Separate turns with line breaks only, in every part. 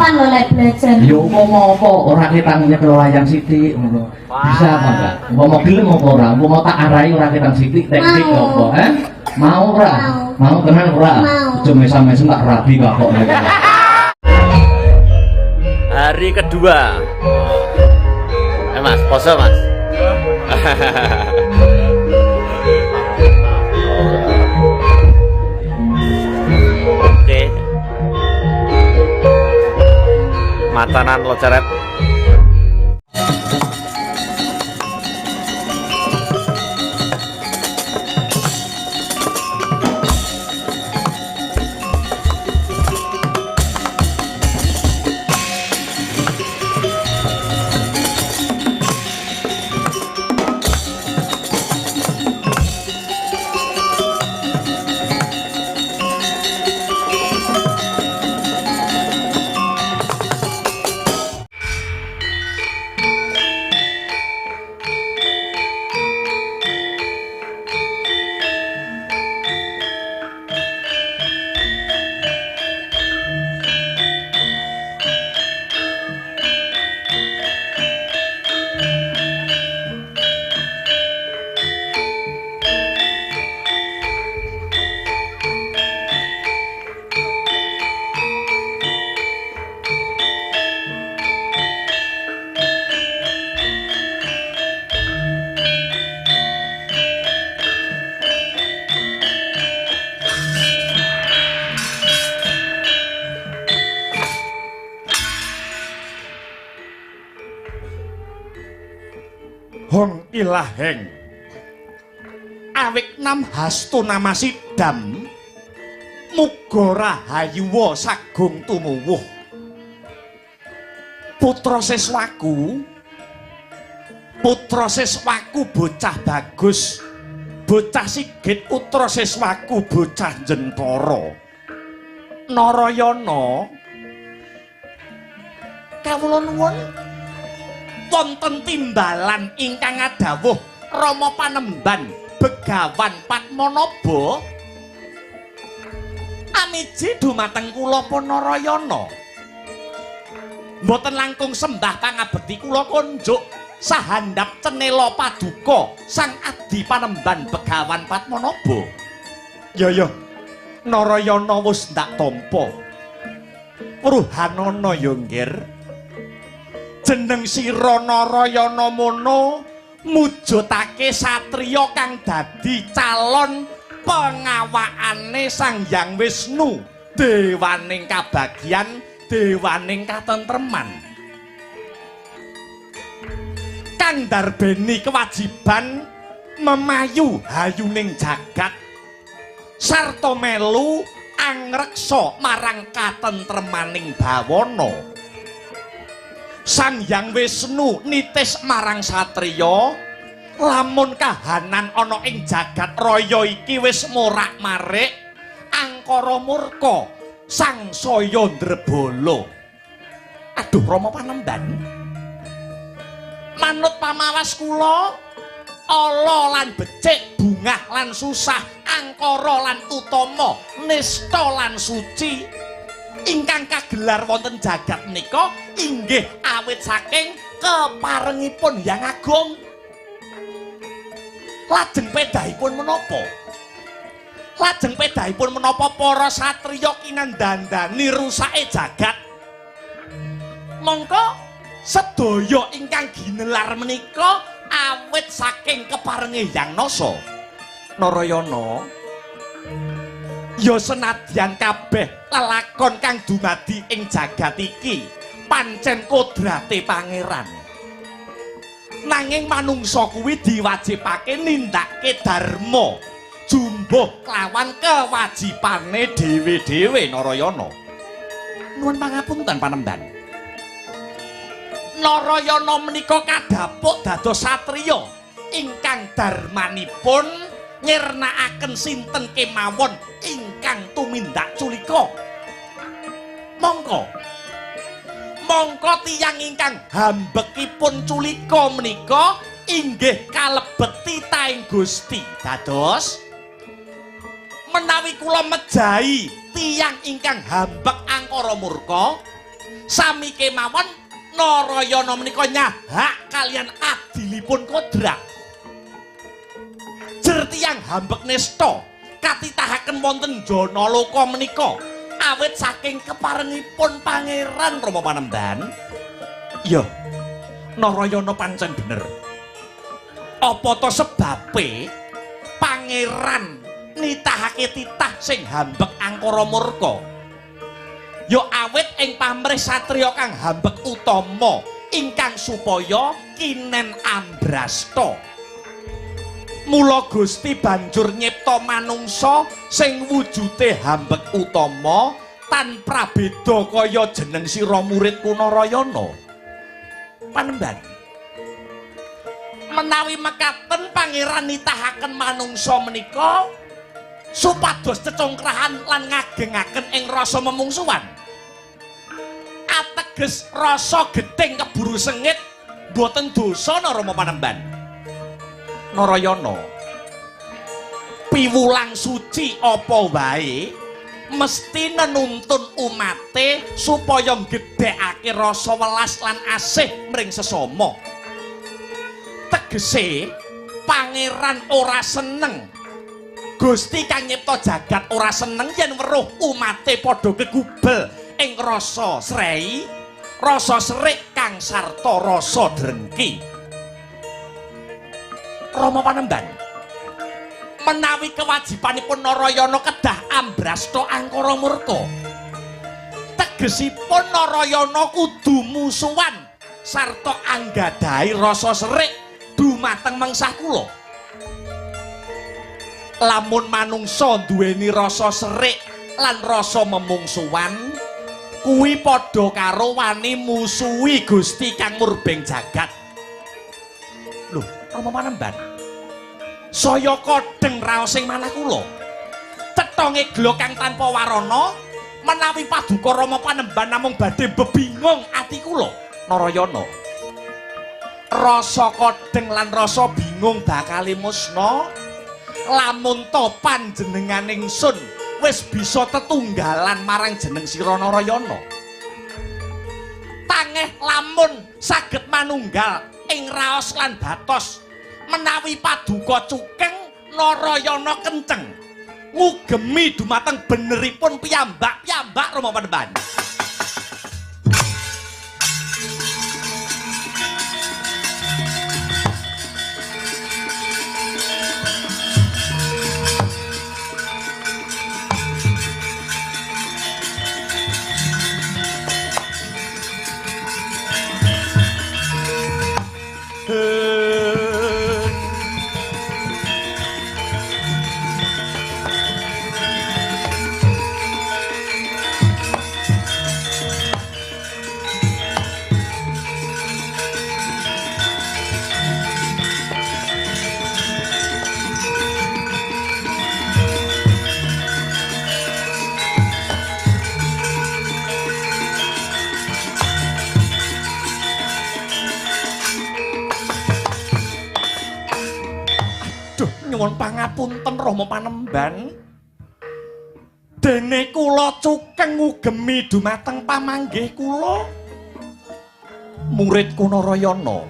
Kapan lo lek belajar?
Ya umpama apa ora ketang nyekel wayang sithik ngono. Bisa apa enggak? Umpama gelem apa ora? Umpama tak arahi ora ketang sithik teknik apa, eh? Mau ora?
Mau.
Mau tenan ora?
Mau.
Aja mesam-mesem tak rabi kapok.
Hari kedua. Mas, pose Mas. Oke. Matanan Loceret.
Hong ilaheng awik nam hastu namasidam muga rahayuwa sagung tumuwuh. Putra siswaku bocah bagus, bocah sigit putra siswaku bocah jentara. Narayana kawula nuwun wonten timbalan ingkang ngadhawuh Rama Panemban Begawan Padmanaba amiji dumateng kula Narayana. Mboten langkung sembah pangabekti kula konjuk sahandap cenela paduka Sang Adi Panemban Begawan Padmanaba. Ya ya Narayana wis ndak tampa. Ruhanana ya nggir. Jeneng sira Narayana mono mujudake satriya kang dadi calon pengawakane Sang Hyang Wisnu, dewaning kabagyan, dewaning katentreman. Kang darbeni kewajiban memayu hayuning jagat sarta melu angreksa marang katentremaning bawana. Sang Hyang Wisnu nitis marang satriya lamun kahanan ana ing jagat raya iki wis morak-marik angkara murka sangsaya ndrebala. Aduh Rama Panemban, manut pamawas kula ala lan becik, bungah lan susah, angkara lan utama, nista lan suci ingkang kagelar wonten jagat menika inggih awit saking keparengipun Hyang Agung. Lajeng pedahipun menapa? Lajeng pedahipun menapa para satriya kinandandani rusake jagat? Mongko sedaya ingkang ginelar menika awit saking keparenge Hyang Nasa. Narayana, ya senadyan kabeh lelakon kang dumadi ing jagat iki pancen kodrate pangeran, nanging manungsa kuwi diwajibake nindakake dharma jumbuh kelawan kewajibane dhewe-dhewe. Narayana, nuwun pangapunten Panemban. Narayana menika kadhapuk dados satriya ingkang darmanipun nyirnakaken sinten kemawon ingkang tumindak culika. Mongko mongko tiyang ingkang hambekipun culika menika inggih kalebet titahing Gusti. Dados menawi kula mejahi tiyang ingkang hambek angkara murka, Sami kemawon Narayana menika nyahak kalian adilipun kodrat. Jer tiyang hambek nista katitahaken wonten Janaloka menika awit saking keparengipun Pangeran Rama Panembahan. Ya, Narayana pancen bener. Apa to sebabe Pangeran nitahake titah sing hambek angkara murka? Ya awit ing pamrih satriya kang hambek utama ingkang supaya kinen ambrasta. Mula Gusti banjur nyipta manungsa sing wujude hambek utama tan prabeda kaya jeneng sira muridku Narayana. Panembahan, menawi mekaten Pangeran nitahaken manungsa menika supados cecongkrahan lan ngagengaken ing rasa memungsuhan. Ateges rasa gething keburu sengit mboten dosa Rama Panembahan. Narayana, piwulang suci apa wae mesti nenuntun umate supaya nggedhekake rasa welas lan asih mring sesama. Tegese Pangeran ora seneng, Gusti kang nyipta jagat ora seneng yen weruh umate padha kegubel ing rasa srei, rasa serik kang sarta rasa drengki. Rama Panembahan, menawi kewajibanipun Narayana kedah ambrasta angkara murka, tegesipun Narayana kudu musuhan sarta anggadhahi rasa serik dumateng mengsah kula. Lamun manungsa duweni rasa serik lan rasa memungsuhan, kuwi padha karo wani musuhi Gusti kang murbeng jagat. Lho, Rama Panembahan, saya kodheng raosing manah kula. Cetha gla kang tanpa warana menawi paduka Rama Panembahan namung badhe bebingung ati kula. Narayana, rasa kodheng lan rasa bingung bakal musna lamun to panjenengan ingsun wis bisa tetunggalan marang jeneng sira Narayana. Tangeh lamun saged manunggal ing raos lan batos, menawi paduka cukeng Narayana kenceng ngugemi dumateng beneripun piyambak-piyambak Rama Panembahan. Nyuwun pangapunten Rama Panembahan, dene kula cukeng ngugemi dumateng pamanggih kula muridku Narayana.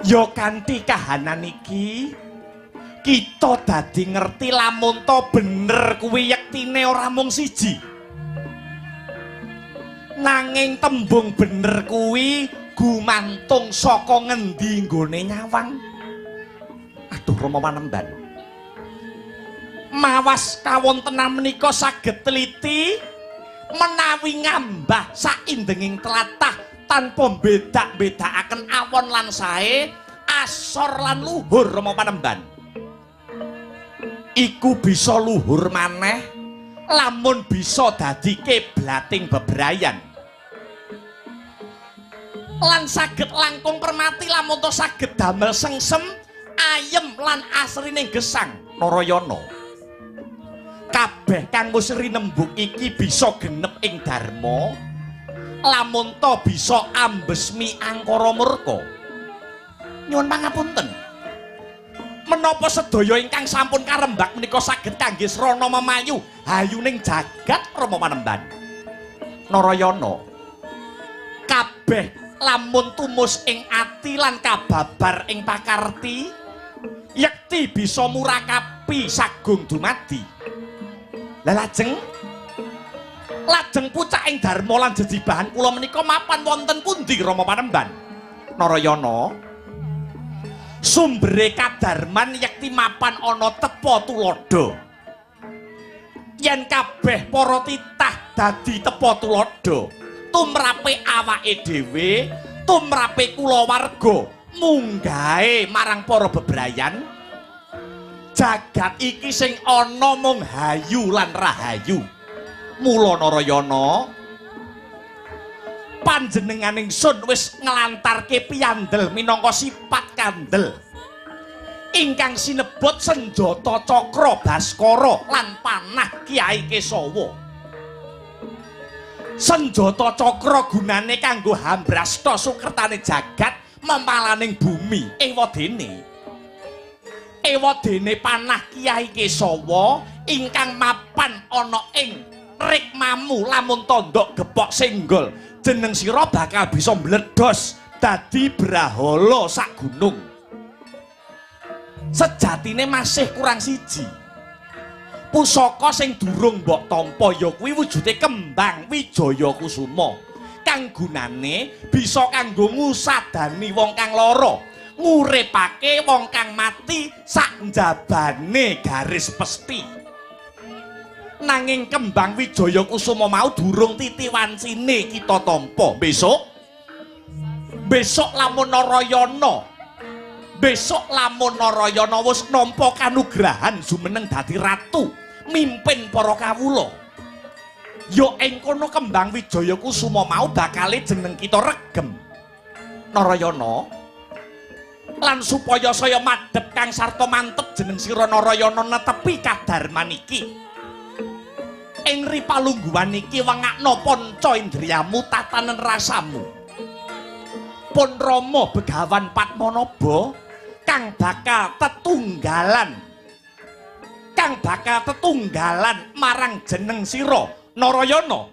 Ya kanthi kahanan iki kita dadi ngerti lamun to bener kuwi yektine ora mung siji, nanging tembung bener kuwi gumantung saka ngendi nggone nyawang. Aduh Rama Panembahan, mawas kawontenan menika saged teliti menawi ngambah saindenging tlatah tanpa bedak-bedakaken awon lan sae, asor lan luhur. Rama Panembahan, iku bisa luhur maneh lamun bisa dadi kiblating bebrayan lan saged langkung permati lamun to saged damel sengsem ayem lan asrining gesang. Narayana, kabeh kang wis rinembug iki bisa genep ing dharma lamun to bisa ambesmi angkara murka. Nyuwun pangapunten, menapa sedaya ingkang sampun karembak menika saged kangge srana memayu hayuning jagat Rama Panembahan? Narayana, kabeh lamun tumus ing ati lan kababar ing pakarti, yekti bisa murakapi sagung dumadi. Lah lajeng pucaking dharma lan jejibahan kula menika mapan wonten pundi Rama Panemban? Narayana, sumbere kadarman yekti mapan ana tepa tuladha. Yen kabeh para titah dadi tepa tuladha, tumrape awake dhewe, tumrape kulawarga, munggahe marang para bebrayan, jagat iki sing ana mung hayu lan rahayu. Mula Narayana, panjenengan ingsun wis nglantarke piyandel minangka sipat kandel ingkang sinebut senjata cakra Baskara lan panah Kyai Kesawa. Senjata cakra gunane kanggo hambrasta sukertane jagat memalaning bumi. Ewadene panah Kyai Kesawa ingkang mapan ana ing rikmamu lamun tondok gepok senggol, jeneng sira bakal bisa mbledos dadi brahala sak gunung. Sejatine masih kurang siji. Pusaka sing durung mbok tampa ya kuwi wujude kembang Wijaya Kusuma kang gunane bisa kanggo ngusadani wong kang lara, nguripake wong kang mati sak njabane garis pesti. Nanging kembang Wijaya Kusuma mau durung titi wancine kita tampa. Besok lamun Narayana wis nampa kanugrahan jumeneng dadi ratu, mimpin para kawula, ya ing kono kembang Wijaya Kusuma mau bakale jeneng kita regem. Narayana, lan supaya saya madhep kang sarta mantep jeneng sira Narayana netepi kadarman iki. Ing ripalungguhan iki wengakno panca indriyamu, tatanen rasamu. Pun Rama Begawan Padmanaba kang bakal tetunggalan marang jeneng sira Narayana.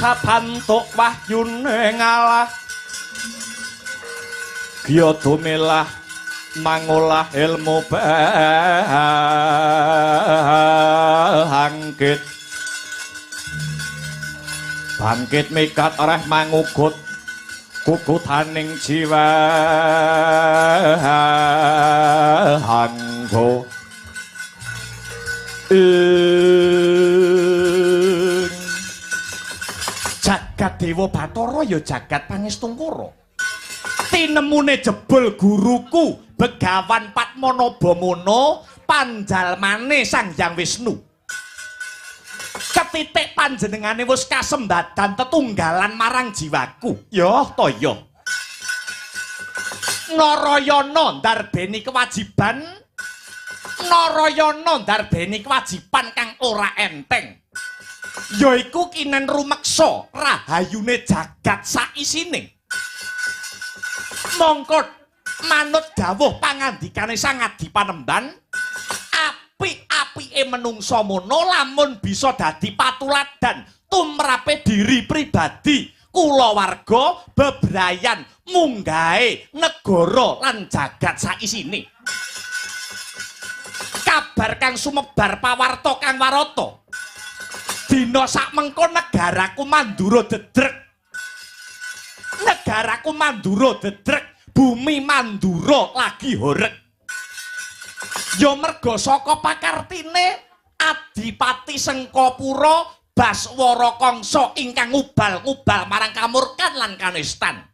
Sabantuk wahyune ngalah giya dumilah mangolah ilmu bangkit bangkit mikat reh mangugut kukutaning jiwa anggo jagat Dewa Bathara ya jagat Pangestungkara. Tinemune jebul guruku Begawan Padmanaba Mono panjalmane Sang Hyang Wisnu. Ketitik panjenengane wis kasembadan tetunggalan marang jiwaku. Ya toya. Narayana ndarbeni kewajiban, Narayana ndarbeni kewajiban kang ora enteng. Yaiku kinen rumeksa rahayune jagat saisine. Mongko manut dawuh pangandikane Sang Adi Panemban, apik-apike menungsa mono lamun bisa dadi patuladan tumrape diri pribadi, kulawarga, bebrayan, munggahe negara lan jagat saisine. Kabar kang sumebar pawarta kang warata. Dina sakmengko negaraku Mandura dedrek. Negaraku Mandura dedrek, bumi Mandura lagi horeg. Ya merga saka pakartine Adipati Sengkapura Baswara Kangsa ingkang ngubal-ngubal marang kamurkan lan kanistan.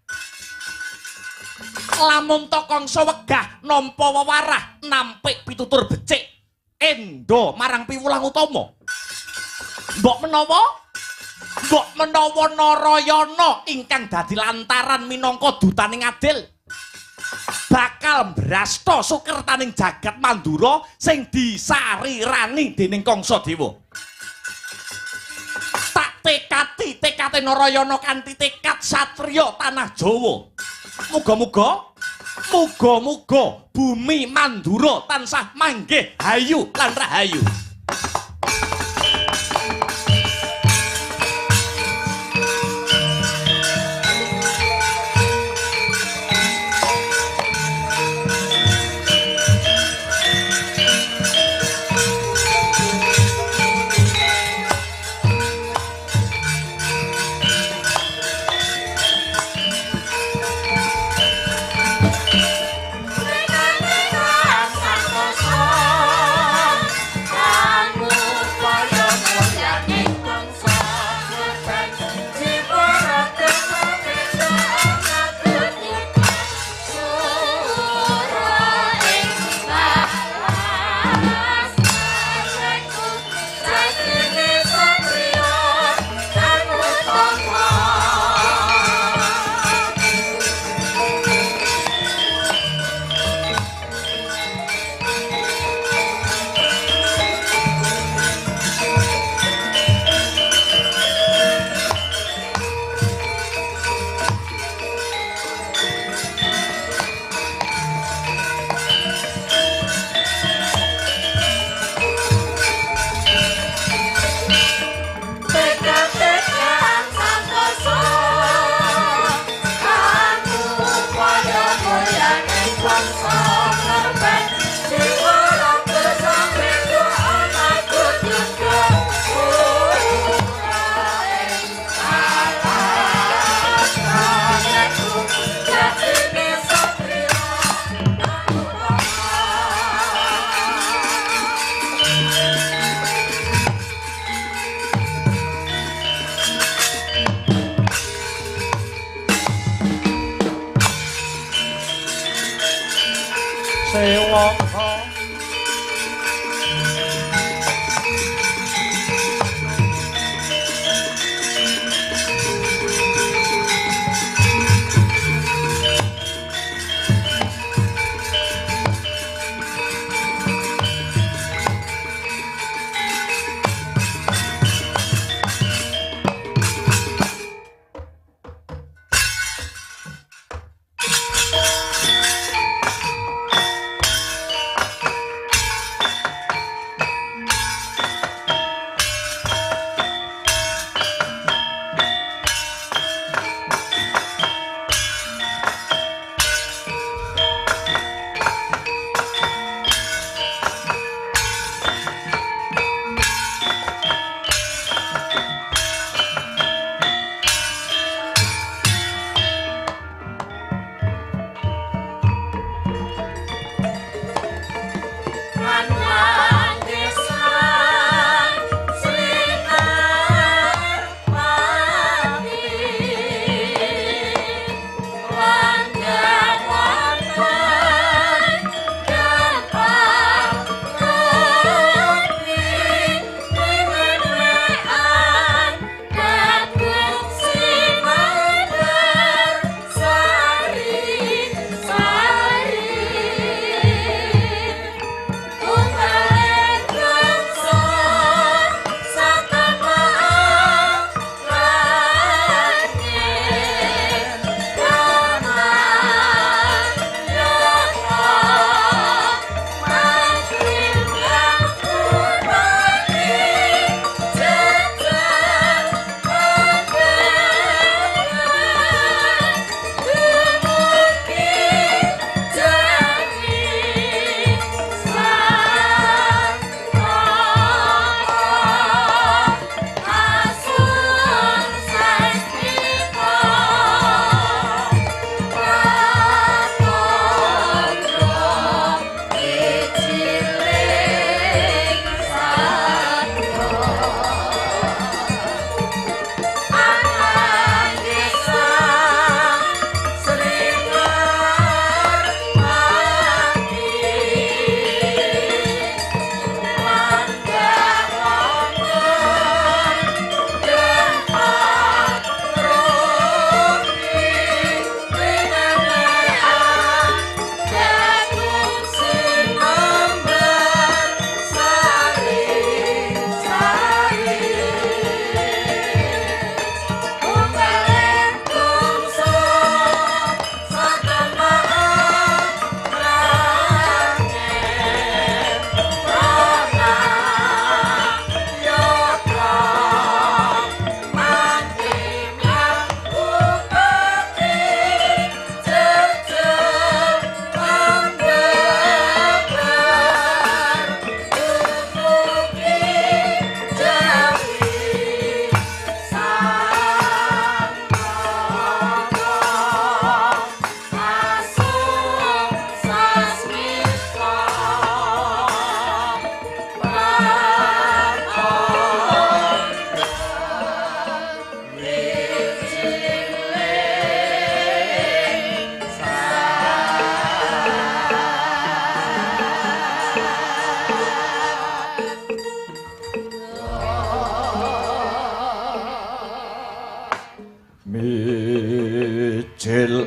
Lamun ta Kangsa wegah nampa wewarah nampik pitutur becik endo marang piwulang utama. Mbok menawa Narayana ingkang dadi lantaran minangka dutaning adil bakal mbrasta sukertaning jagat Mandura sing disarirani dening Kangsa Dewa. Tak tekati tekate Narayana kanthi tekad satriya tanah Jawa. Muga-muga bumi Mandura tansah manggih hayu lan rahayu.
Santosa.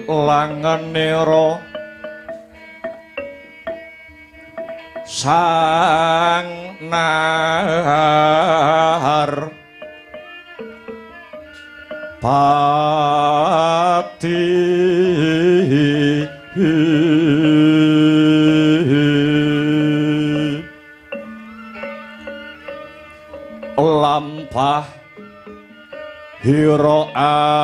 Wijilanganira Sang Nahar Pati lampah hira alon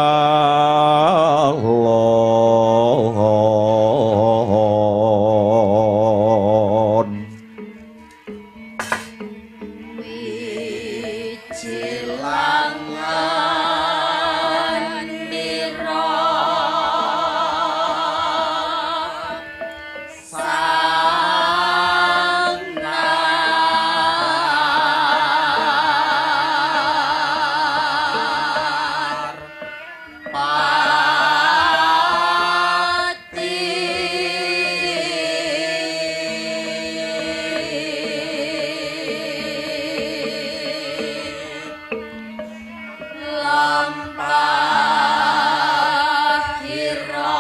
Wijilanganira Sang Nar Pati Lampah hira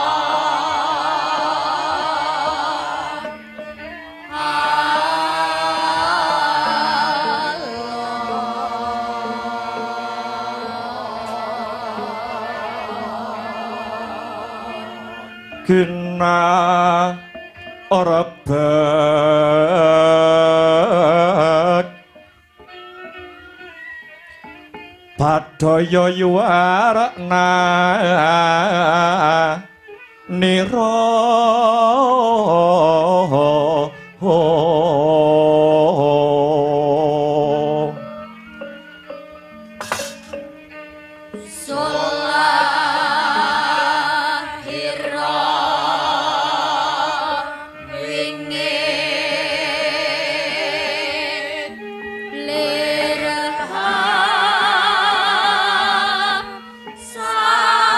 Kina ora bek Badaya yuwarna nira
Sulahira wingit lirha sari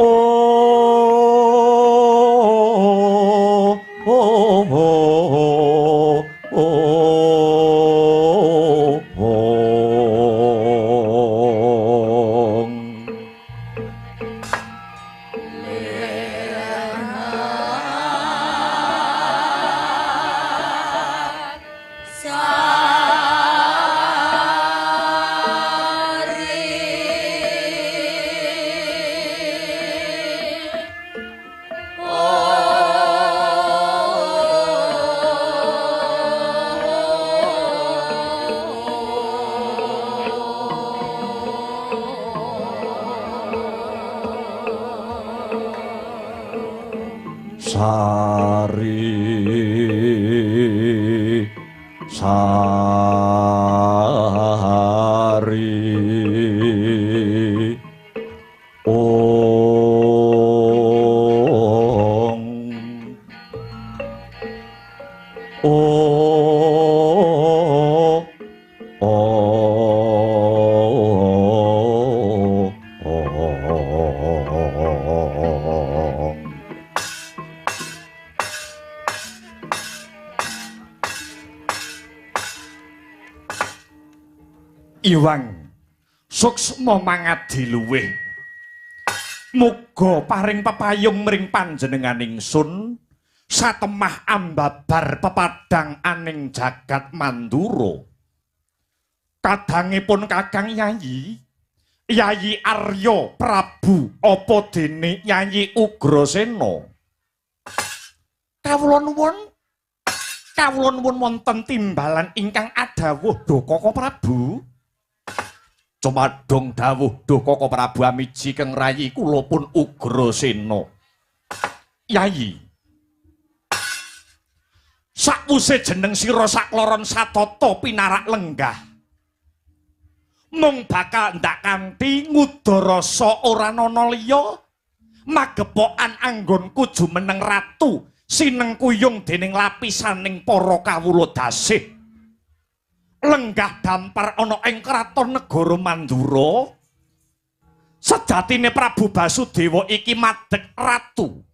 Oh, oh, oh, oh, oh. Sari sari ong oh oh oh. Iwang suksma mangadi luwih muga paring pepayung mring panjenengan ingsun satemah ambabar pepadang aning jagat Mandura. Kadangipun Kakang Yayi, Yayi Arya Prabu apa dene Yayi Ugrasena. Kawula nuwun, kawula nuwun wonten timbalan ingkang adhawuh duh Kaka Prabu. Cumadong dawuh duh Kaka Prabu amiji keng rayi kula pun Ugrasena. Yayi, sakwuse jeneng sira sakloron satata pinarak lenggah, mung bakal ndak kanthi ngudarasa ora ana liya magepokan anggonku jumeneng ratu sinengkuyung dening lapisaning para kawula dasih. Lenggah dampar ana ing kraton negara Mandura. Sejatine Prabu Basudewa iki madeg ratu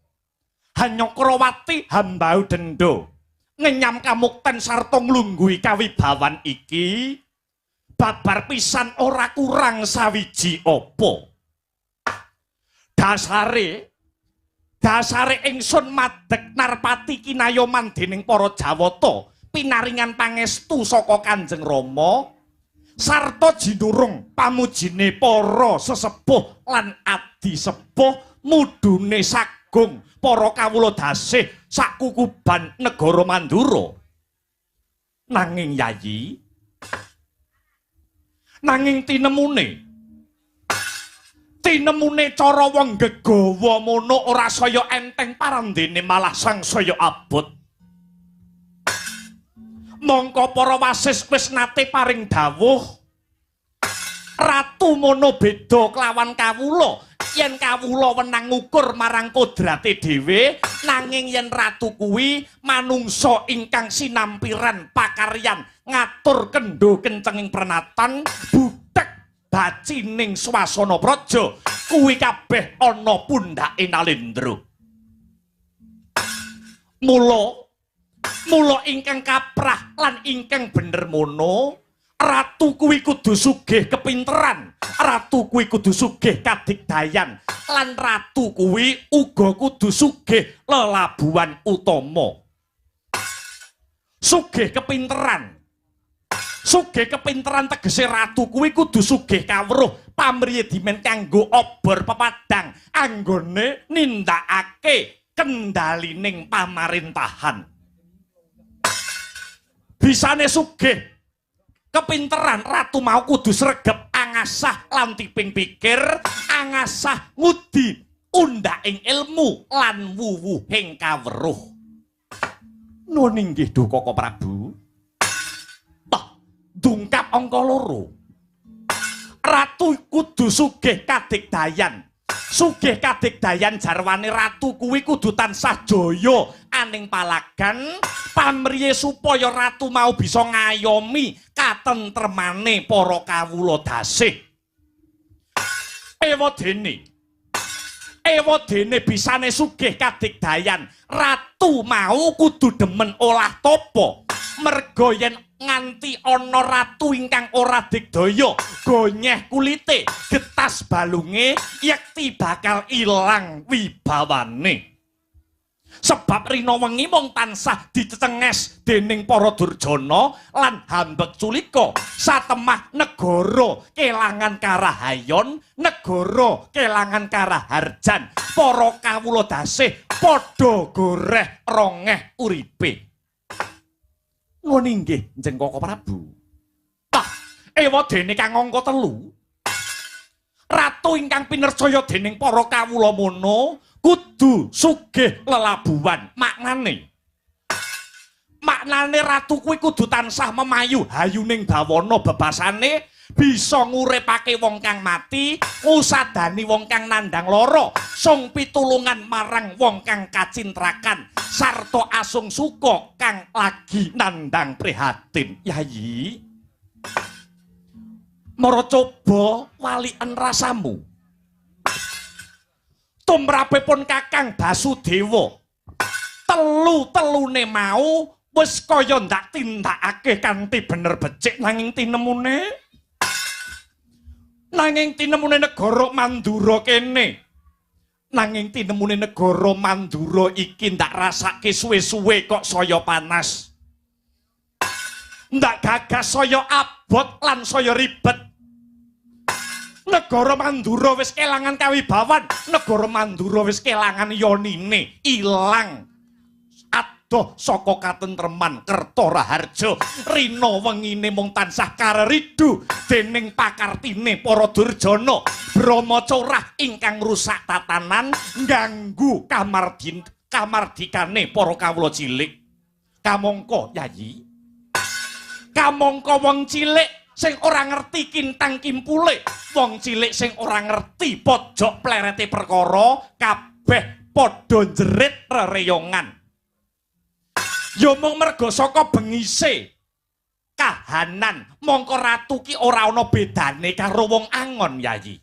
Hanyakrawati hambau denda ngenyam kamukten sarta nglungguhi kawibawan iki babar pisan ora kurang sawiji apa. Dasare ingsun madeg narpati kinayoman dening para Jawata pinaringan pangestu saka Kanjeng Rama sarta jinurung pamujine para sesepuh lan adi sepuh mudune sagung para kawula dasih sakukuban negara Mandura. Nanging Yayi, nanging tinemune cara wong gegawa mono ora saya enteng parandene malah sangsaya abot. Mongko para wasis wis nate paring dawuh, ratu mono beda kelawan kawula. Yen kawula wenang ngukur marang kodrate dhewe, nanging yen ratu kuwi manungsa ingkang sinampiran pakaryan ngatur kendho kencenging prenatan butek bacining swasana praja kuwi kabeh ana pundhake Nalendra. Mula ingkang kaprah lan ingkang bener mono, ratu kuwi kudu sugih kepinteran, ratu kuwi kudu sugih kadigdayan, lan ratu kuwi uga kudu sugih lelabuhan utama. Sugih kepinteran. Sugih kepinteran tegese ratu kuwi kudu sugih kawruh pamriye dimen kanggo obor pepadang anggone nindakake kendalining pamarintahan. Bisane sugih kepinteran, ratu mau kudu sregep angasah lan tiping pikir, angasah ngudi undhaking ilmu lan wuwuhing kawruh. Nuwun inggih Duh Koko Prabu. Toh dungkap angka loro. Ratu kudu sugih kadigdayan. Sugih kadigdayan jarwane ratu kuwi kudu tansah jaya aning palagan pamriye supaya ratu mau bisa ngayomi katentremane para kawula dasih. Ewadene bisane sugih kadigdayan, ratu mau kudu demen olah tapa. Merga yen nganti ana ratu ingkang ora digdaya, gonyeh kulite, getas balunge, yekti bakal ilang wibawane. Sebab rina wengi mung tansah dicecenges dening para durjana lan hambek culika, satemah negara kelangan karahayon, negara kelangan karaharjan, para kawula dasih padha goreh rongeh uripe. Nuwun inggih Njeng Koko Prabu. Tah, ewadene kang angka 3. Ratu ingkang pinercaya dening para kawula mono kudu sugih lelabuhan. Maknane ratu kuwi kudu tansah memayu hayuning bawana bebasane, bisa nguripake wong kang mati, ngusadani wong kang nandhang lara, sung pitulungan marang wong kang kacintrakan, sarta asung suka kang lagi nandhang prihatin. Yayi, mara coba waliken rasamu. Tumrapipun Kakang Basudewa, telu-telune mau wis kaya ndak tindakake kanthi bener becik, nanging tinemune negara Mandura kene, nanging tinemune negara Mandura iki ndak rasake suwe-suwe kok saya panas, ndak gagas saya abot lan saya ribet. Negara Mandura wis kelangan kawibawan, negara Mandura wis kelangan yonine, ilang adoh saka katentreman Kerta Raharja. Rina wengine mung tansah kareridu dening pakartine para durjana brama corah ingkang rusak tatanan, ngganggu kamardikane para kawula cilik. Kamangka Yayi, kamangka wong cilik sing ora ngerti kintang kimpule, wong cilik sing ora ngerti pojok plerete perkara, kabeh padha njerit rereyongan. Ya mung merga saka bengise kahanan, mongko ratu ki ora ana bedane karo wong angon, Yayi.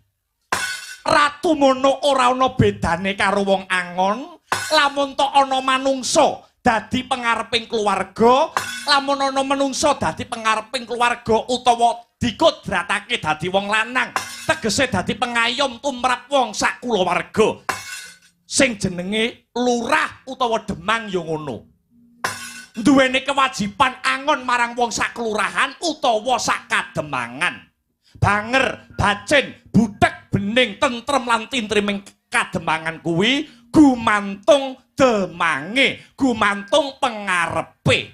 Ratu mono ora ana bedane karo wong angon, lamun tok ana manungsa dadi pengareping keluarga, lamun ana menungsa dadi pengareping keluarga utawa dikodratake dadi wong lanang, tegese dadi pengayom tumrap wong sak kulawarga. Sing jenenge lurah utawa demang ya ngono. Duweni kewajiban angon marang wong sak kelurahan utawa sak kademangan. Banger, bacin, butek, bening, tentrem lan tintriming kademangan kuwi gumantung demange, gumantung pengarepe.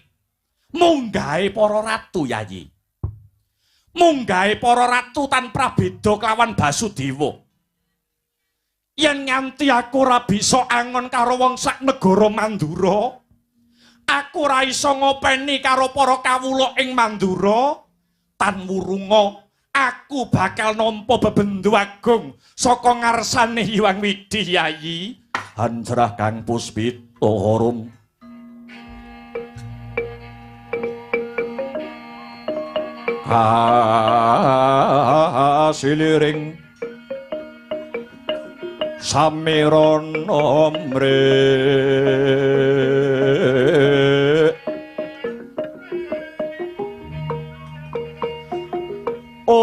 Munggahe para ratu, Yayi. Munggahe para ratu tan prabeda kelawan Basudewa. Yen nganti aku ora bisa angon karo wong sak negara Mandura, aku ora iso ngopeni karo para kawula ing Mandura, tan wurunga aku bakal nampa bebendu agung saka ngarsane Hyang Widhi, Yayi. Hanjrah kang puspita harum. Kasiliring samirana mrek Om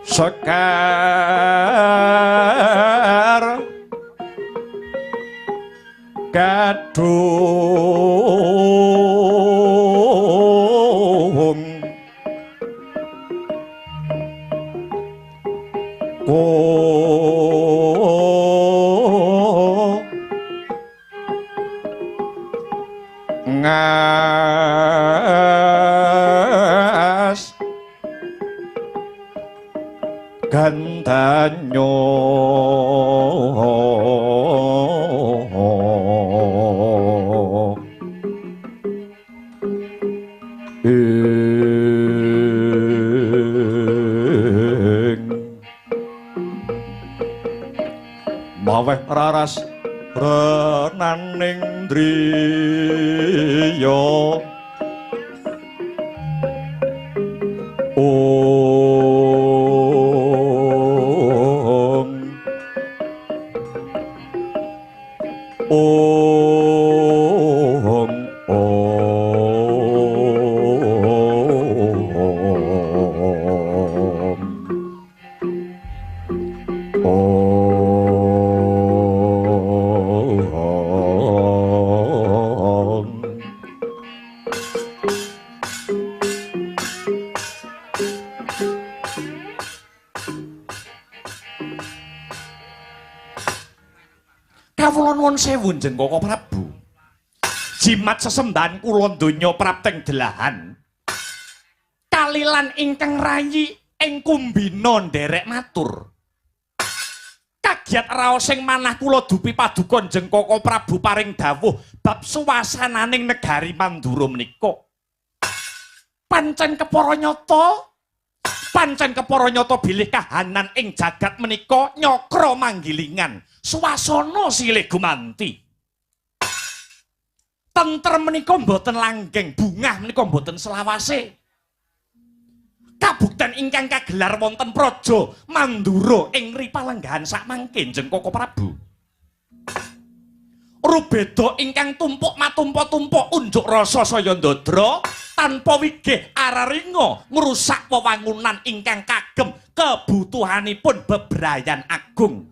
Sekar Gadung Ko ngas gandanyo ing maweh raras renaning driya Om Om Om Om. Kawula nuwun sewu Njeng Koko Prabu. Jimat sesembahan kula donya prapteng delahan. Kalilan ingkang rayi ing kumbina nderek matur. Kagiat raos ing manah kula dupi paduka Njeng Koko Prabu paring dawuh bab suasananing negari Mandura menika. Pancen kepara nyata, pancen kepara nyata bilih kahanan ing jagat menika nyakra manggilingan. Swasana silih gumanti. Tentrem menika mboten langgeng, bungah menika mboten selawase. Kabukten ingkang kagelar wonten Praja Mandura ing ripalenggahan sakmangke Njeng Koko Prabu. Rubeda ingkang tumpuk matumpa-tumpuk unjuk rasa saya ndadra tanpa wigih araringa ngrusak wewangunan ingkang kagem kebutuhanipun bebrayan agung.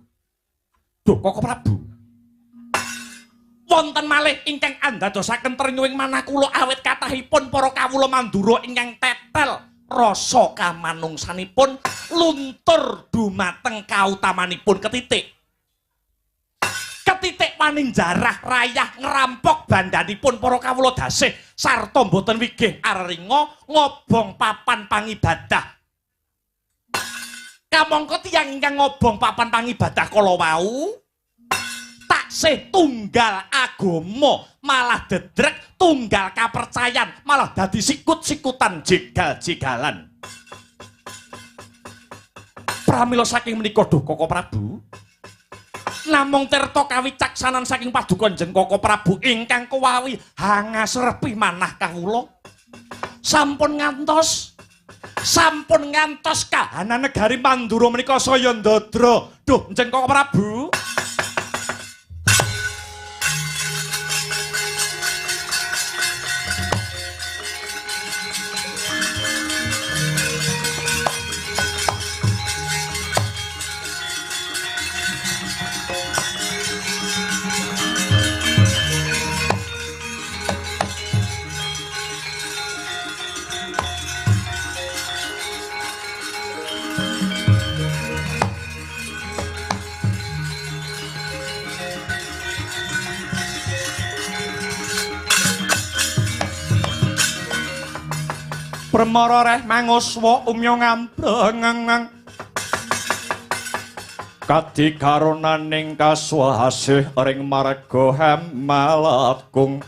Duh Koko Prabu. Wonten malih ingkang andadosaken trenyuing manah kula awit kathahipun para kawula Mandura ingkang tetel rasa kamanungsanipun luntur dumateng kautamanipun ketitik. Ketitik paninjarah rayah ngrampok bandhanipun para kawula dasih sarta mboten wigih araringa ngobong papan pangibadah. Kamangka tiyang ingkang ngobong papan pangibadah kala wau taksih tunggal agama malah dedrek, tunggal kapercayan malah dadi sikut-sikutan jegal-jegalan. Pramila saking menika duh Koko Prabu, namung tirta kawicaksanan saking paduka Njeng Koko Prabu ingkang kuwawi hangasrepi manah kawula. Sampun ngantos Sampun ngantos kahanan negari Mandura menika saya ndadra. Duh, Njengkok Prabu. Premara reh manguswa umya ngambrengeng kadikaronaning kaswasih ring marga Hamalakung.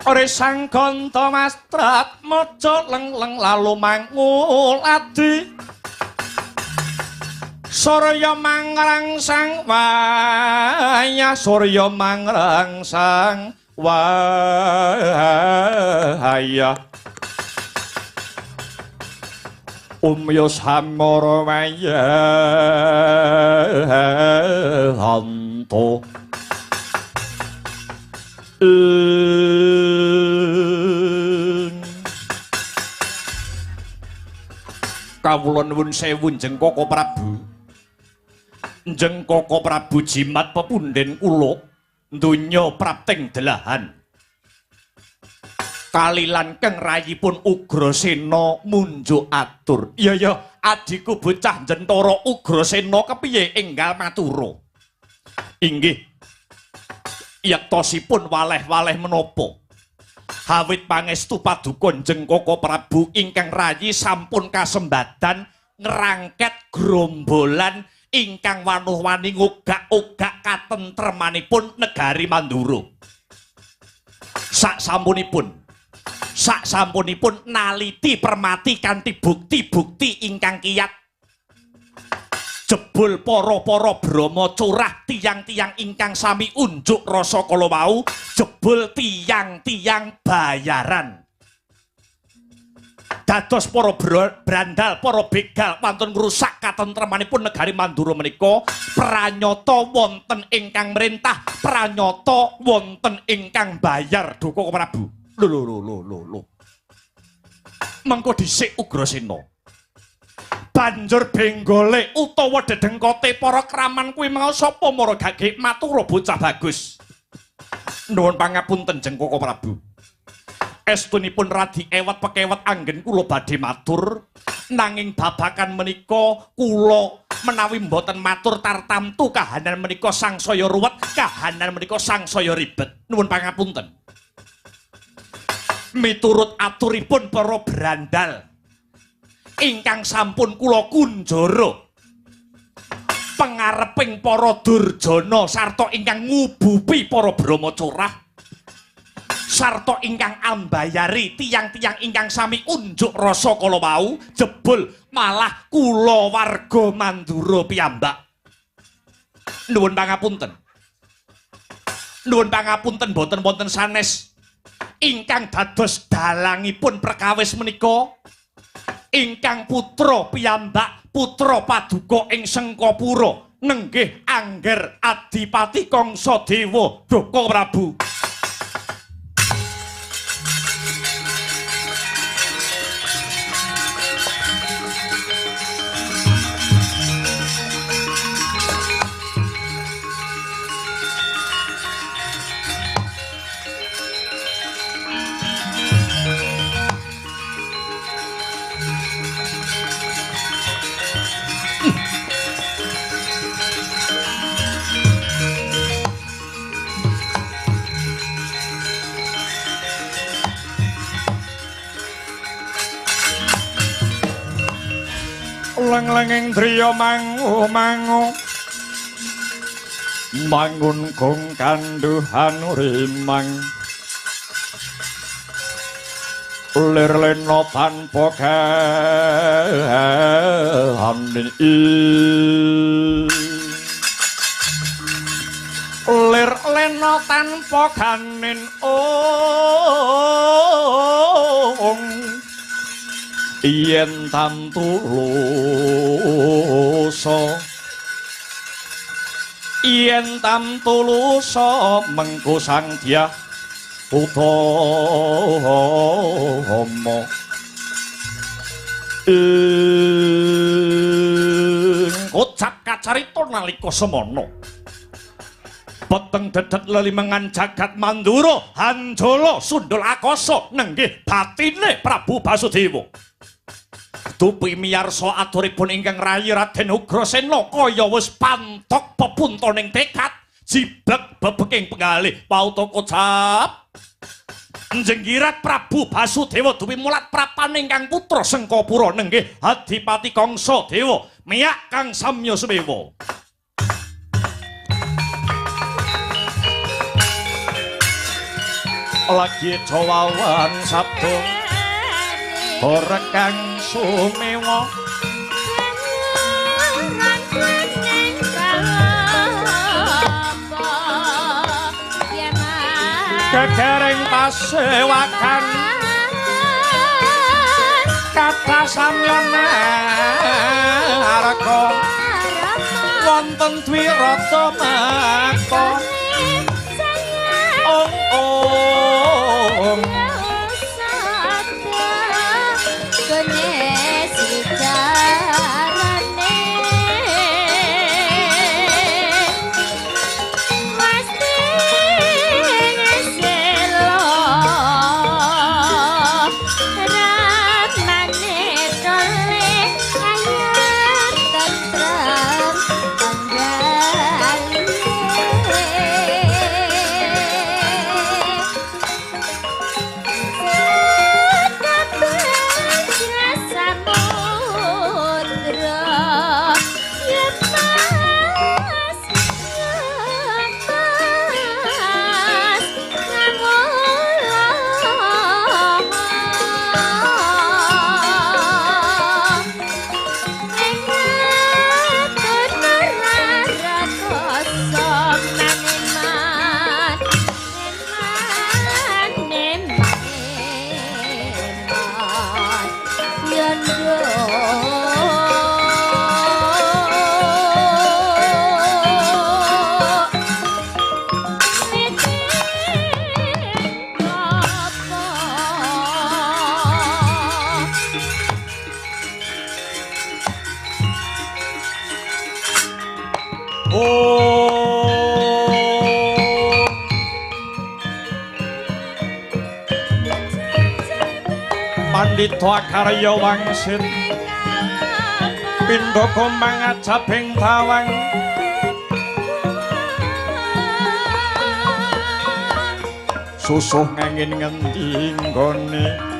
Ore sang ganta mastrat maca leng-leng lalu manguladi surya mangrangsang wayah surya mangrangsang wahaya umya samara wayahanto kawula nuwun sewu Njengkaka Prabu. Njengkaka Prabu jimat pepunden kula donya prapting delahan kalilan keng rayipun Ugrasena munjuk atur. Iya ya, adhiku bocah Jentara Ugrasena kepiye enggal matura? Inggih. Yektosipun waleh-waleh menapa? Hawit pangestu paduka Njengkaka Prabu ingkang rayi sampun kasembadan ngrangket grombolan ingkang wanuh-wani ngogak-ogak katentremanipun negari Mandura. Sak sampunipun naliti permati kanthi bukti-bukti ingkang kiyat. Jebul para-para brama curah tiyang-tiyang ingkang sami unjuk rasa kala wau, jebul tiyang-tiyang bayaran. Dados para brandal, para begal wantun ngrusak katentremanipun negari Mandura menika, pranyata wonten ingkang merintah, pranyata wonten ingkang bayar. Duka Prabu. Lho lho lho lho lho. Mengko dhisik Ugrasena. Banjur benggole utawa dedengkote para kraman kuwi mau sapa mara gage matura bocah bagus. Nuwun pangapunten Jengkaka Prabu. Estunipun radi ewet pekewet anggen kula badhe matur, nanging babakan menika kula menawi mboten matur tartamtu kahanan menika sangsaya ruwet, kahanan menika sangsaya ribet. Nuwun pangapunten. Miturut aturipun para brandal ingkang sampun kula kunjara, pengareping para durjana sarta ingkang ngubupi para brama curah sarta ingkang ambayari tiyang-tiyang ingkang sami unjuk rasa kala wau, jebul malah kula warga Mandura piyambak. Nuwun pangapunten. Nuwun pangapunten boten wonten sanes ingkang dados dalangipun perkawis menika ingkang putra piyambak putra paduka ing Sengkapura nenggih Angger Adipati Kangsa Dewa Duka Prabu. Leng-lenging driya mangu-mangu mangun gong kanduhan rimang lir lena tanpa ganin lir lena tanpa ganin ong. Yen tamtulusa, yen tamtulusa mengko Sang Dyah Utama. Ing kocap kacarita nalika semana peteng dedet lelimengan jagat Mandura hanjala sundul akasa nenggih batine Prabu Basudewa. Dupi miyarsa aturipun ingkang rayi Raden Ugrasena kaya wis pantok pepuntoning tekad jibeg bebeking penggalih pauta kocap njenggirat Prabu Basudewa dupi mulat prapane ingkang putra Sengkapura nenggih Adipati Kangsa Dewa miyak kang samya sumewa. Lagi jawawan sabda ora kang sumewa gegereng pasewakan kathah samya naraka wonten dwirata makta ong ong Pandhita karya wangsit pindha komang ajabing tawang susuh ngangin ngendi nggone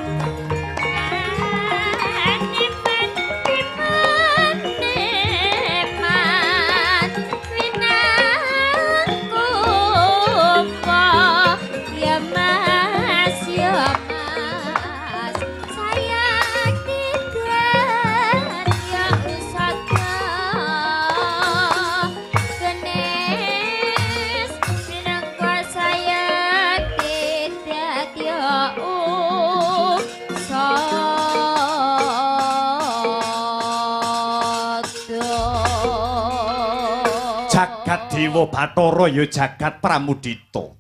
Dewa Bathara ya jagat Pramudita.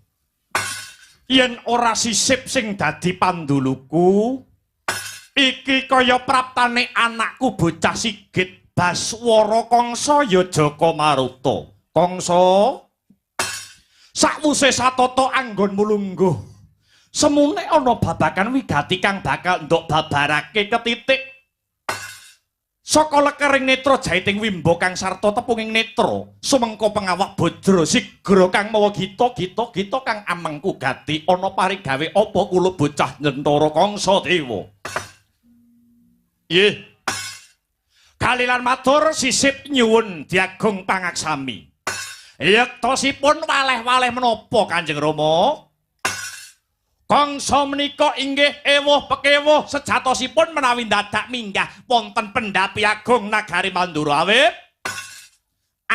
Yen ora sisip sing dadi panduluku, iki kaya praptane anakku bocah Sigit Baswara Kangsa ya Jaka Maruta. Kangsa, sakwuse satata anggonmu lungguh, semune ana babagan wigati kang bakal ndok babarake ketitik. Saka lekering netra jaiting wimba kang sarta tepunging netra sumengko pengawak bajra sigra kang mawa gita gita gita kang amengku gati ana parigawe apa kula bocah nyentara Kangsa Dewa. Nggih. Kalilan matur sisip nyuwun diagung pangaksami. Yektosipun waleh-waleh menapa Kanjeng Rama? Kangsa menika inggih ewuh pekewuh sejatosipun menawi dadak minggah wonten pendhapi agung nagari Mandura awit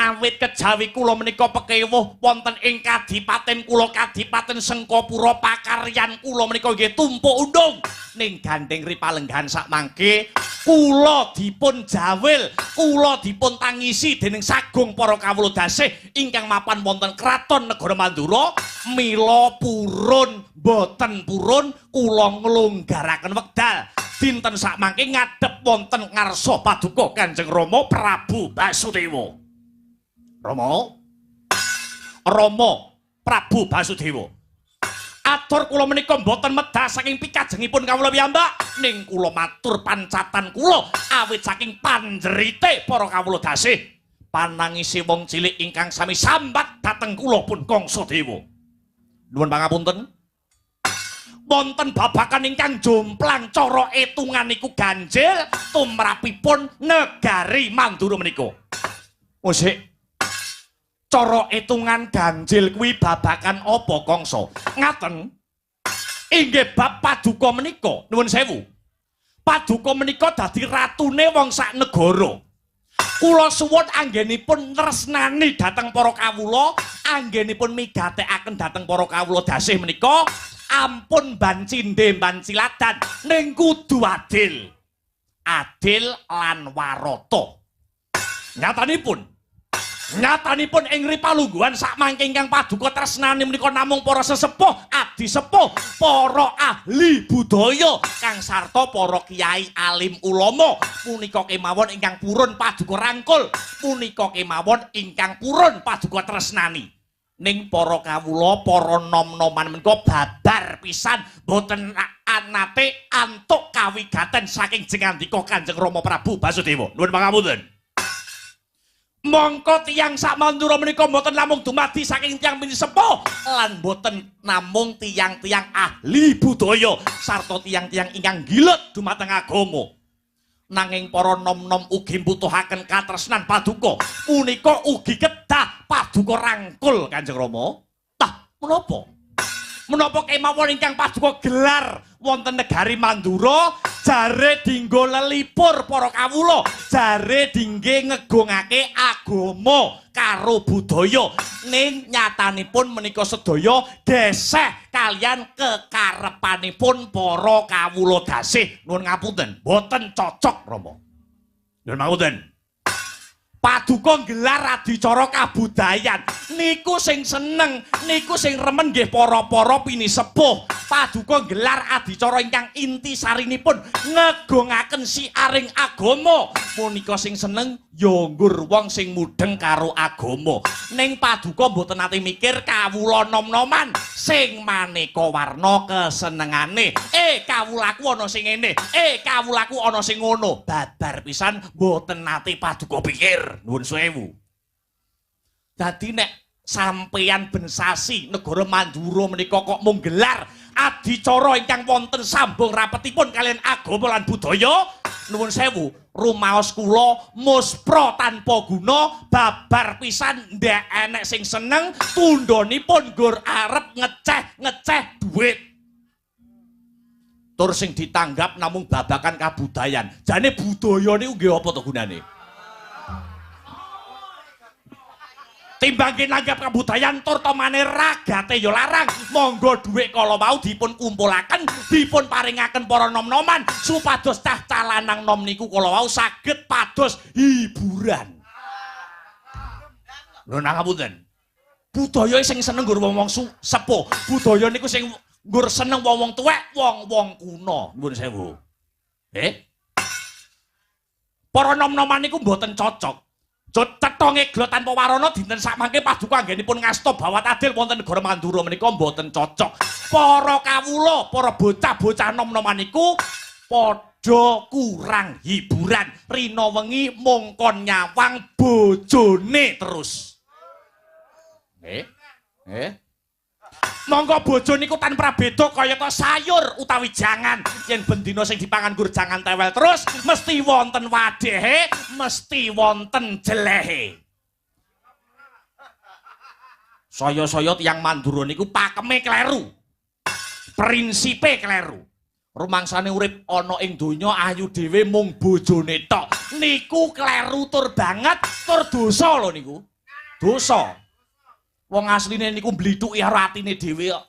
Awit kejawi kula menika pekewuh wonten ing kadipaten kula, Kadipaten Sengkapura, pakaryan kula menika nggih tumpuk undung ning gandeng ripalenggahan sakmangke kula dipun jawil, kula dipun tangisi dening sagung para kawula dasih ingkang mapan wonten kraton negara Mandura. Mila purun boten purun kula nglonggaraken wekdal dinten sakmangke ngadhep wonten ngarsa paduka Kanjeng Rama Prabu Basudewa. Rama, Rama Prabu Basudewa, atur kula menika mboten medhah saking pikajengipun kawula piyambak, ning kula matur pancatan kula awit saking panjerite para kawula dasih panangise wong cilik ingkang sami sambat dhateng kula pun Kangsa Dewa. Nuwun pangapunten, wonten babakan ingkang jomplang cara etungan niku ganjil tumrapipun negari Mandura menika. Musik cara etungan ganjil kuwi babakan apa Kangsa? Ngaten, inggih bab paduka menika, nuwun sewu. Paduka menika dadi ratune wong sak negara. Kula suwun anggenipun tresnani dhateng para kawula, anggenipun migatekaken dhateng para kawula dasih menika ampun ban cindhe ban ciladan, ning kudu adil. Adil lan warata. Nyatanipun ing ripalungguhan sakmangke ingkang paduka tresnani menika namung para sesepuh, abdi sepuh, para ahli budaya kang sarta para kiai alim ulama punika kemawon ingkang purun paduka rangkul, punika kemawon ingkang purun paduka tresnani. Ning para kawula, para nom-noman menika babar pisan boten anate antuk kawigaten saking jengandika Kanjeng Rama Prabu Basudewa. Nuwun pangapunten. Mongko tiyang sak Mandura menika mboten namung dumadi saking tiyang pinisepuh lan mboten namung tiyang-tiyang ahli budaya sarta tiyang-tiyang ingkang gilet dumateng agama. Nanging para nom-nom ugi mbutuhaken katresnan paduka. Punika ugi kedah paduka rangkul Kanjeng Rama. Tah menapa? Menapa kemawon ingkang paduka gelar wonten negari Mandura jare dinggo lelipur para kawula, jare dingge ngegungake agama karo budaya, ning nyatanipun menika sedaya geseh kalian kekarepanipun para kawula dasih. Nuwun ngapunten, boten cocok Rama. Nuwun ngapunten. Paduka nggelar adicara kabudayan niku sing seneng, niku sing remen nggih para-para pinisepuh. Paduka nggelar adicara ingkang inti sarinipun ngegongaken siaring agama, punika sing seneng ya nggur wong sing mudheng karo agama. Ning paduka mboten nate mikir kawula nom-noman sing maneka warna kesenengane. Kawulaku ana sing ngene, kawulaku ana sing ngono. Babar pisan mboten nate paduka pikir. Nuwun sewu. Dadi nek sampeyan ben sasi negara Mandura menika kok mung gelar adicara ingkang wonten sambung rapetipun kalian agama lan budaya, nuwun sewu, rumaos kula muspra tanpa guna, babar pisan ndek enek sing seneng, tundhonipun nggur arep ngeceh-ngeceh duit. Tur sing ditanggap namung babakan kabudayan. Jane budaya niku nggih apa to gunane? Timbangke nanggap kabudayan tur tomane ragate ya larang. Monggo dhuwit kala wau dipun kumpulaken, dipun paringaken para nom-noman supados cah lanang nom niku kala wau saged pados hiburan. Lho ngapunten. Budaya sing seneng nggur wong-wong sepuh, budaya niku sing nggur seneng wong-wong tuwek, wong-wong kuno. Nuwun sewu. Para nom-noman niku mboten cocok. Cetonge glo tanpa warana dinten sakmangke paduka anggenipun ngasta bawat adil wonten negara Mandura menika mboten cocok. Para kawula, para bocah-bocah nom-noman niku padha kurang hiburan. Rina wengi mung kon nyawang bojone terus. Monggo bojo niku tan prabeda kayata sayur utawi jangan. Yen bendina sing dipangan nggur jangan tewel terus, mesti wonten wadehe, mesti wonten jelehe. Saya-saya tiyang Mandura niku pakeme kleru. Prinsipe kleru. Rumangsane urip ana ing donya ayu dhewe mung bojone tok. Niku kleru tur banget, tur dosa lho niku. Dosa. Wong asline niku mblithuki karo atine dhewe kok.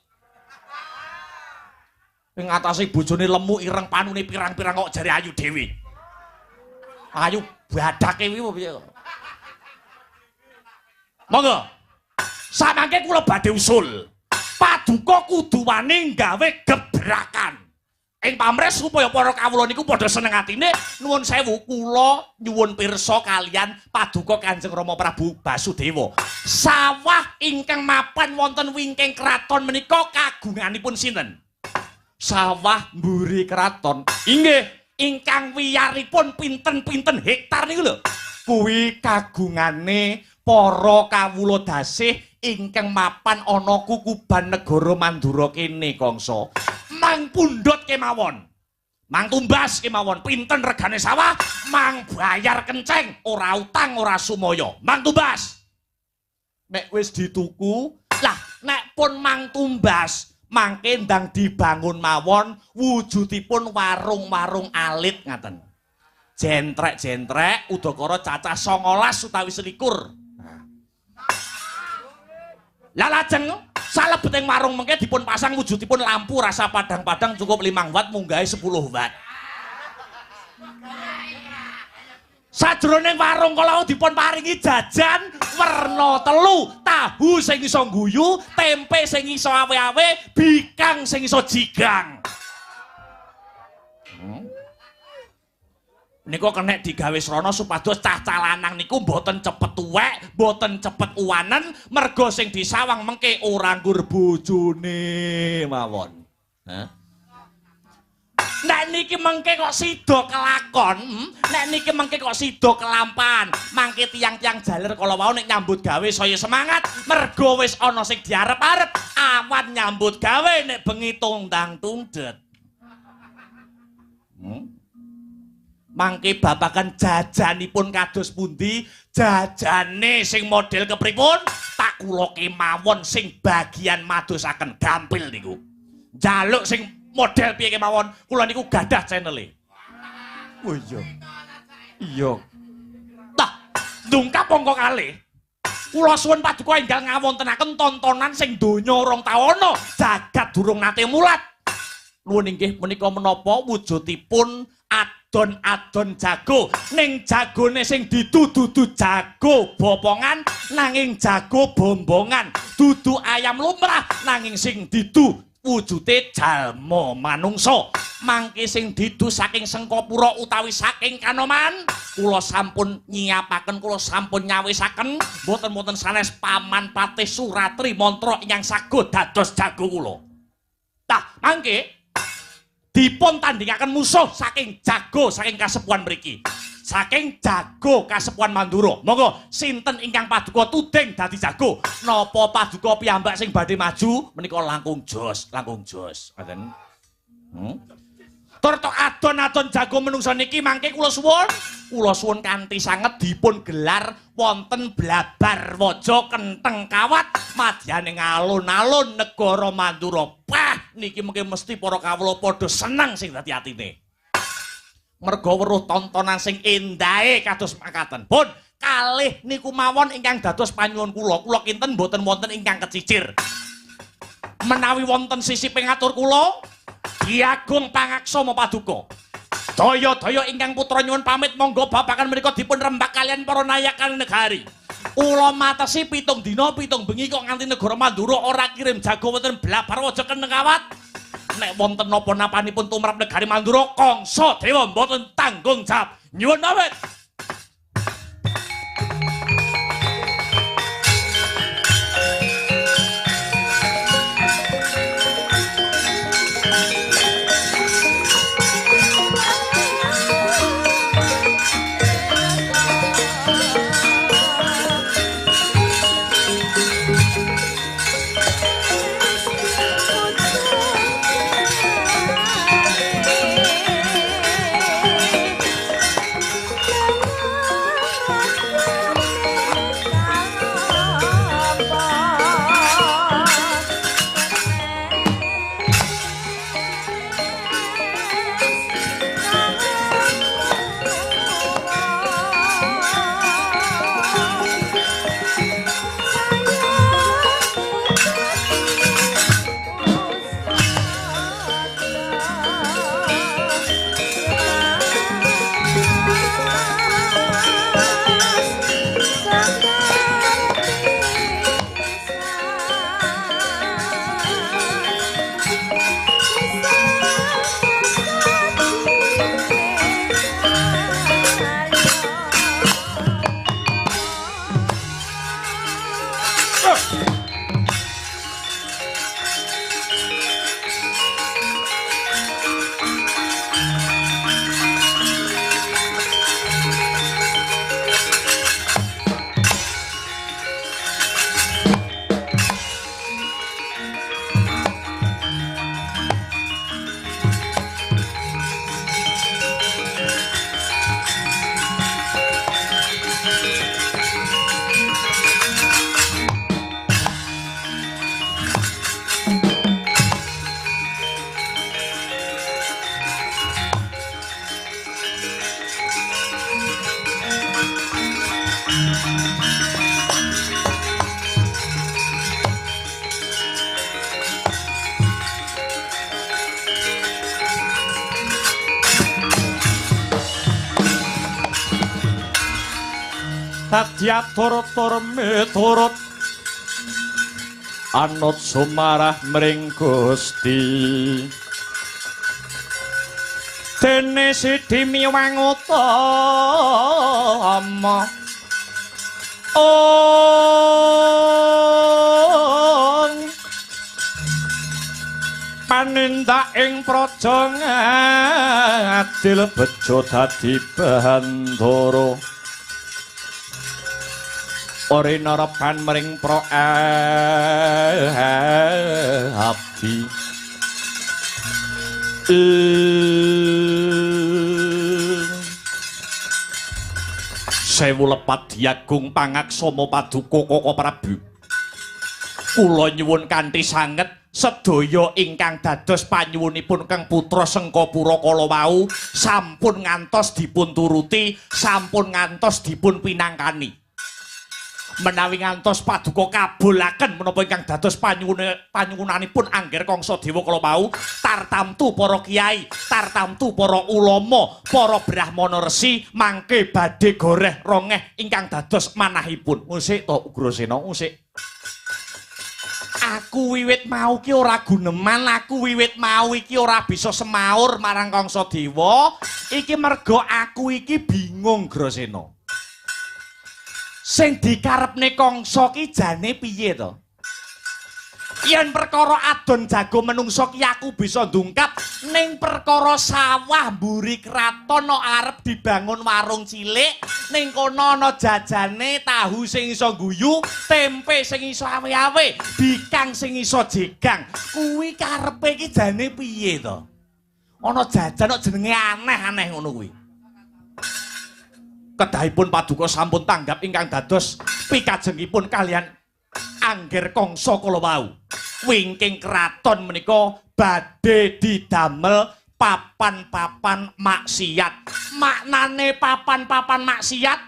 Ing atase bojone lemu ireng panune pirang-pirang kok jare ayu dhewe. Ayu badake kuwi piye kok. Monggo. Samangke kula badhe usul. Paduka kudu wani gawe gebrakan. Ing pamres supaya para kawula niku padha seneng atine, nuwun sewu kula nyuwun pirsa kalian paduka Kanjeng Rama Prabu Basudewa. Sawah ingkang mapan wonten wingking kraton menika kagunganipun sinten? Sawah mburi kraton. Inggih, ingkang wiyaripun pinten-pinten hektar niku lho. Kuwi kagungane para kawula dasih ingkang mapan ana kukuban negara Mandura kene, Kangsa. Mang pundhut kemawon, mang tumbas kemawon, pinten regane sawah, mang bayar kenceng, ora utang ora sumaya, mang tumbas. Nek wis dituku, lah nek pun mang tumbas, mangke ndang dibangun mawon wujudipun warung-warung alit ngaten. Jentrek-jentrek udakara cacah 19 utawi 21. Lah lajeng salebeting warung mengke dipun pasang wujudipun lampu rasa padang-padang cukup 5 watt munggahe 10 watt. Sajroning warung kala dipun paringi jajan werna telu, tahu sing iso ngguyu, tempe sing iso awe-awe, bikang sing iso jigang. Niku kenek digawe srana supados cah-cah lanang niku mboten cepet tuwek, mboten cepet uwanen, merga sing disawang mengke ora nggur bojone mawon. Hah? Nek niki mengke kok sida kelakon, nek niki mengke kok sida kelampan, mangke tiang-tiang jaler kala wau nek nyambut gawe saya semangat, merga wis ana sing diarep-arep, awan nyambut gawe nek bengi tundang tundhet. Mangke babagan jajanipun kados pundi, jajane sing model kepripun, tak kula kemawon sing bagian madosaken gampil niku. Njaluk sing model piye kemawon, kula niku gadah channele. Oh iya. Iya. Tah, ndungkap angka kalih. Kula suwun paduka enggal ngawontenaken tontonan sing donya urung tau ana, jagat durung nate mulat. Nuwun inggih menika menapa wujudipun adon-adon jago, ning jagone sing didu-dudu jago bopongan nanging jago bombongan, dudu ayam lumrah nanging sing didu wujude jalma manungsa. Mangke sing didu saking Sengkapura utawi saking Kanoman, kula sampun nyiapaken, kula sampun nyawisaken mboten-mboten sanes Paman Patih Suratri Mantra ingkang sago dados jago kula. Tah mangke dipun tandingaken musuh saking jago saking kasepuhan mriki, saking jago kasepuhan Mandura. Monggo sinten ingkang paduka tuding dadi jago? Napa paduka piyambak sing badhe maju menika langkung jos, langkung jos. Ngoten. Tur tok adon-adon jago menungsa niki mangke kula suwun kanthi sanget dipun gelar wonten Blabar Waja Kentheng Kawat madyane alun-alun negara Mandura. Pah niki mengke mesti para kawula padha seneng sing dadi atine. Merga weruh tontonan sing endahe kados makaten. Pun kalih niku mawon ingkang dados panyuwun kula. Kula kinten mboten wonten ingkang kecicir. Menawi wonten sisi pingatur kula, Ki Agung Pangaksama paduka. Daya-daya ingkang putra nyuwun pamit monggo babagan menika dipun rembak kalian para nayakan negari. Kula matesi 7 dina 7 bengi kok nganti negara Mandura ora kirim jago wonten Blabar Waja Kentheng Kawat. Nek wonten napa-napanipun tumrap negari Mandura Kangsa Dewa mboten tanggung jawab. Nyuwun pamit.
Thank you.
Dadi atur-atur miturut anut sumarah mring Gusti. Dene sidi miwang utama ong panindak ing praja ngadil bejo dadi bandara. Ora narepan mring pra abdi. Sewu lepat diagung pangaksama paduka Koko Prabu. Kula nyuwun kanthi sanget sedaya ingkang dados panyuwunipun Kang Putra Sengkapura kala wau sampun ngantos dipun turuti, sampun ngantos dipun pinangkani. Menawi ngantos paduka kabulaken menapa ingkang dados panyuwunanipun Angger Kangsa Dewa kala wau, tartamtu para kiai, tartamtu para ulama, para brahmana resi mangke badhe goreh rongeh ingkang dados manahipun. Usik to Ugrasena, usik. Aku wiwit mau ki ora guneman, aku wiwit mau iki ora bisa semaur marang Kangsa Dewa, iki merga aku iki bingung Grasena. Sing dikarepne Kangsa ki jane piye to? Yen perkara adon jago menungso ki aku bisa ndungkap, ning perkara sawah mburi kraton no arep dibangun warung cilik, ning kono ana jajane tahu sing iso guyu, tempe sing iso awe-awe, bikang sing iso jegang. Kuwi karepe ki jane piye to? Ana jajan kok jenenge aneh-aneh ngono kuwi. Kedahipun paduka sampun tanggap ingkang dados pikajengipun kalian Angger Kangsa kala wau. Wingking kraton menika badhe didamel papan-papan maksiat. Maknane papan-papan maksiat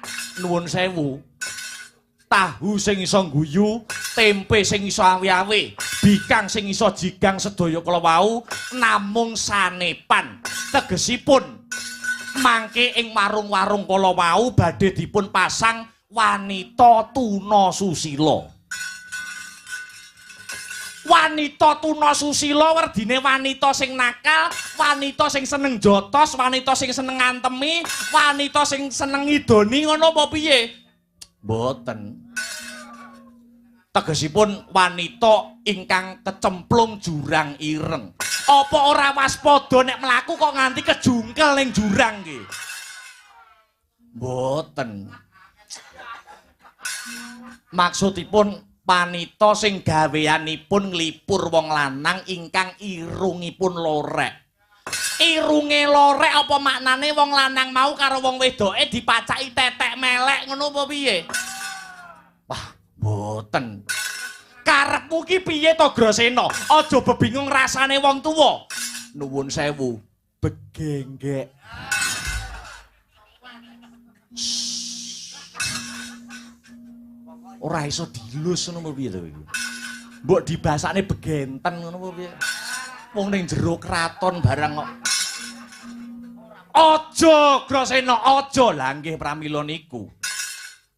nuwun sewu. Tahu sing iso ngguyu, tempe sing iso awe-awe, bikang sing iso jigang sedaya kala wau namung sanepan. Tegesipun mangke ing warung-warung kala wau badhe dipun pasang wanita tuna susila. Wanita tuna susila werdine wanita sing nakal, wanita sing seneng jotos, wanita sing seneng ngantemi, wanita sing seneng ngidoni ngono apa piye? Mboten. Tegesipun wanita ingkang kecemplung jurang ireng. Apa ora waspada nek mlaku kok nganti kejungkel ning jurang ki? Mboten. Maksudipun panita sing gaweanipun nglipur wong lanang ingkang irungipun lorek. Irunge lorek apa maknane wong lanang mau karo wong wedoke dipacaki tetek melek ngono apa piye? Wah, mboten. Karepmu ki piye to Grasena? Aja bebingung rasane wong tuwa. Nuwun sewu, begenggek. Ora iso dilus ngono piye to iki? Mbok dibasakne begenten ngono apa piye? Wong ning jero kraton barang kok. Aja Grasena, aja. Lah nggih pramila niku.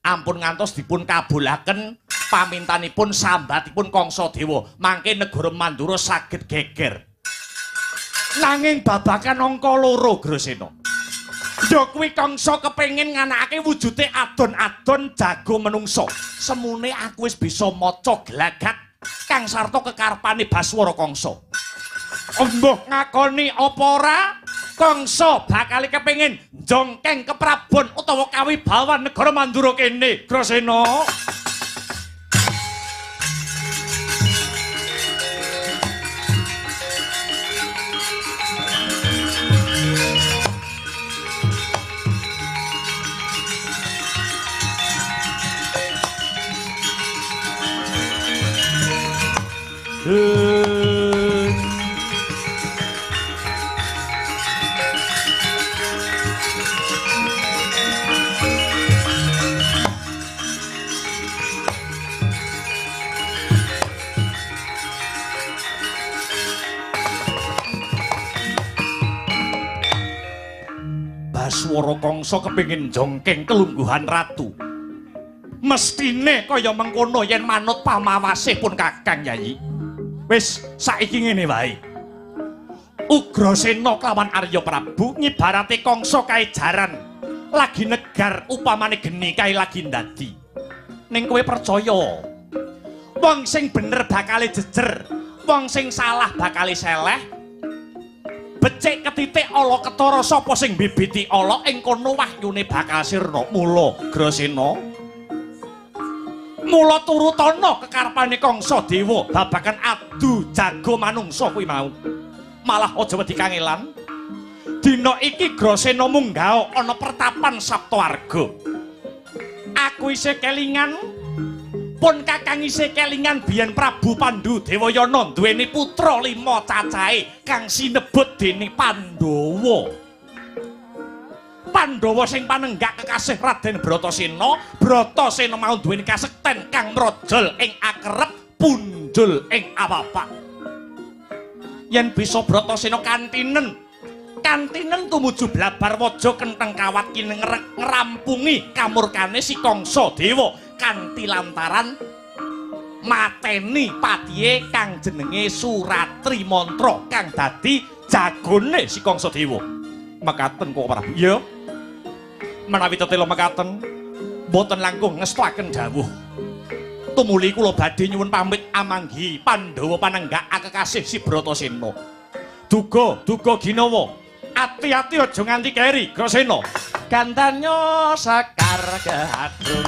Ampun ngantos dipun kabulaken pamintanipun sambatipun Kangsa Dewa, mangke negara Mandura saged geger. Nanging babakan angka loro Grasena. Ya kuwi Kangsa kepengin nganakake wujude adon-adon jago menungso. Semune aku wis bisa maca gelagat kang sarta kekarepane Baswara Kangsa. Embuh ngakoni apa ora? Kangsa bakal kepengin njongkeng keprabon utawa kawibawan negara Mandura kene, Grasena. Baswara Kangsa kepengin jongkeng kelungguhan ratu. Mestine kaya mengkono yen manut pamawasih pun Kakang Yayi. Wis saiki ngene wae. Ugrasena kelawan Arya Prabu ngibarate Kangsa kae jaran lagi negar upamane geni kae lagi ndadi. Ning kowe percaya wong sing bener bakale jejer, wong sing salah bakale seleh. Becik ketitik ala ketara sapa sing mbibiti ala ing kono wahyune bakal sirna. Mula Grasena, mula turutana kekarepane Kangsa Dewa babagan adu jago manungsa kuwi mau. Malah aja wedi kangelan. Dina iki Grasena munggah ana pertapan Saptawarga. Aku isih kelingan, pun Kakang isih kelingan biyen Prabu Pandu Dewayana duweni putra 5 cacahe kang sinebut dening Pandhawa. Pandhawa sing panenggak kekasih Raden Bratasena, Bratasena mau duweni kasekten kang mrojol ing akerep punjul ing awapak. Yen bisa Bratasena kantinen, kantinen tumuju blabar waja kentheng kawat kinengrek ngrampungi kamurkane si Kangsa Dewa kanthi lantaran mateni patihe kang jenenge Suratri Mantra kang dadi jagone si Kangsa Dewa. Mekaten kok Prabu. Ya. Menawi tetela mekaten mboten langkung ngestoaken dawuh. Tumuli kula badhe nyuwun pamit amanggi Pandhawa panenggak akekasih si Bratasena. Duga, duga ginawa. Ati-ati aja nganti keri, Grasena. Gandanya sekar kehadrung.